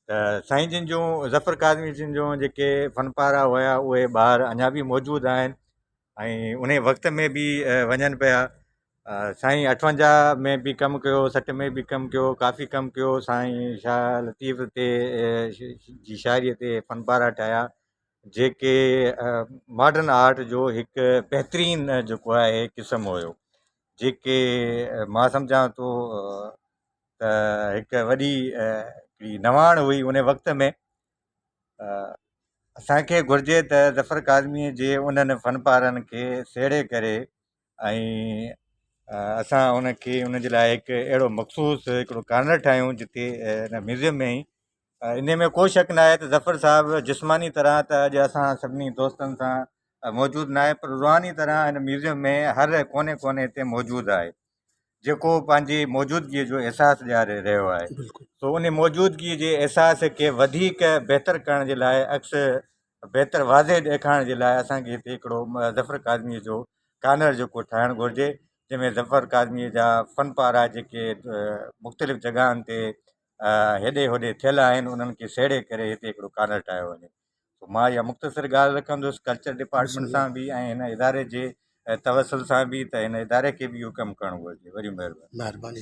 ته سائين جن جون ظفر ڪاظمي جن جون جيڪي فن پارا هيا اهي ٻاهر اڃا به موجود آهن ۽ انهي وقت ۾ به وڃن پيا سائين 58 ۾ به ڪم ڪيو، 60 ۾ به ڪم ڪيو، ڪافي ڪم ڪيو. سائين شاهه لطيف تي جي شاعري تي فن پارا ٺاهيا جيڪي ماڊرن آرٽ جو هڪ بهترين جيڪو آهي قسم هيو، جيڪي مان سمجهان ٿو ته هڪ وڏي هڪڙي نواڻ هئي ان وقت ۾. اسان کي گهرجي ته ظفر ڪاظميء جي انهن فن پارن کي سهيڙي ڪري ۽ اسان ان کي ان جي لاء هڪ اهڙو مخصوص هڪڙو ڪارنر ٺاهيون جتي ان ميوزيم ۾ ئي. ان ۾ ڪو شڪ ناهي ته ظفر صاحب جسماني طرح ته اڄ اسان سڀني دوستن سان موجود ناهي، پر روحاني طرح هن ميوزيم ۾ هر ڪوني ڪوني تي موجود آهي، جيڪو پنهنجي موجودگيء جو احساس ڏياري رهيو آهي. سو ان موجودگيء جي احساس کي وڌيڪ بهتر ڪرڻ جي لاء، عڪس بهتر واضح ڏيکارڻ جي لاء اسان کي هتي هڪڙو ظفر ڪاظميء جو ڪارنر جيڪو ٺاهڻ گهرجي، جنهن ۾ ظفر ڪاظميء جا فن پارا جيڪي مختلف جڳهن تي هيڏي هوڏي ٿيل آهن، انهن کي سهيڙي ڪري هتي هڪڙو ڪارنر ٺاهيو وڃي. سو مان اها مختصر ڳالهه رکندس ڪلچر ڊپارٽمينٽ سان به ۽ هن اداري جي توسل سان به ته هن اداري کي به اهو ڪم ڪرڻ گهرجي. وڏي مهرباني. مهرباني.